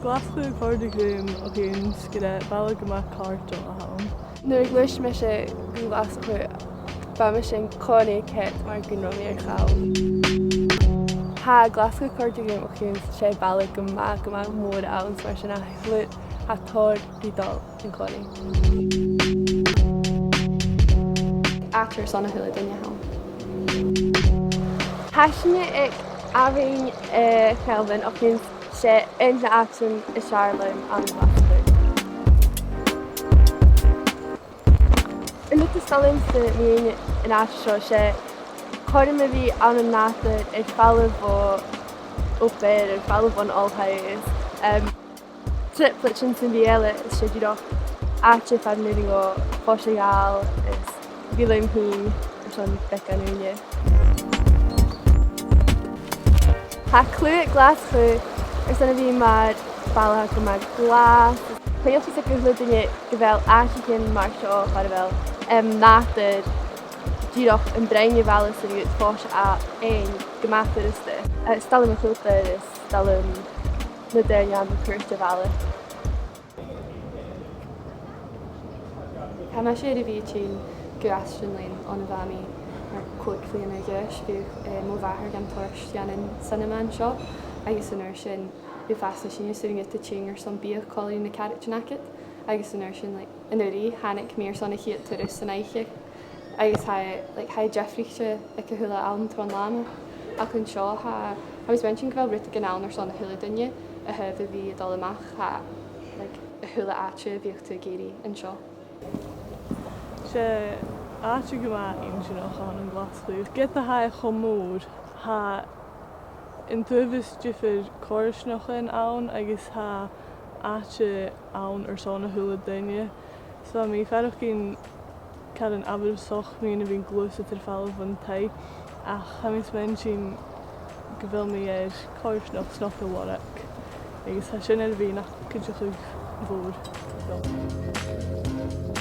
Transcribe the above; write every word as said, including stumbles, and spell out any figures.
Glaschu a' còrdadh rium, ach 's e baile gu math càirdeil a th' ann. Nuair a ghluais mise gu Glaschu, bha mise an-còmhnaidh ceart mar gun robh mi air chall. Tha Glaschu a' còrdadh rium, ach 's e baile gu math, gu math mòr a th' ann, mar sin tha, tha tòrr ri dol an-còmhnaidh. Àite airson a h-uile duine a th' ann. Tha sinne aig Abhainn, eh, Chaolbheinn, ach 's e aon de na h-àitean as fheàrr leam ann an Glaschu. An rud as toil leamsa mun an àite seo, 's e cothrom a bhith ann an nàdar air falbh bho obair, air falbh bhon oilthigh, em, trioblaid sin sam bith eile, is 's e dìreach àite far an urrainn dhomh fois a ghabhail is a bhith leam fhìn airson beagan ùine. Tha cliù aig Glaschu airson a bhith mar bhaile gu math glas. Tha e coltach gu bheil a h-uile duine gu bheil àiteachan mar seo far a bheil, em, nàdar dìreach am broinn a' bhaile 's a bhith fois a ghabhail gu math furasta. Eh, 's toil leam a' chultar, is toil leam na daoine ann an cuairt a' bhaile. Tha mise air a bhith a' tighinn gu Aistean Lane on a bha mi mar còig bliadhna a dh'aois. Bhiodh, eh, mo mhàthair gam thoirt dhan an cinema an seo, agus an uair sin bhiodh fàs na seinn, 's urrainn dhut tighinn airson biadh còmhla ri na caraidean agad, agus an uair sin, like, an-uiridh thàinig mi airson a' chiad turas san oidhche. Agus tha, like, tha e diofraichte aig a h-uile àm tron latha. Ach an seo, tha, tha mi a' smaointinn gu bheil rudeigin ann airson a h-uile duine, a thaobh a bhith a' dol a-mach, tha, like, a h-uile àite a bhiodh tu ag iarraidh an seo. 'S e àite gu math inntinneach a th' ann an Glaschu. Ged a tha e cho mòr, tha an t-uabhas diofar choimhearsnachdan ann agus tha àite ann airson a h-uile duine. So, tha mi a' faireachdainn caran amharasach mun a bhith a' gluasad air falbh bhon taigh, ach tha mi a' smaointinn gu bheil mi air coimhearsnachd snog a lorg, agus tha sin air a bhith na cuideachadh mhòr dhomh.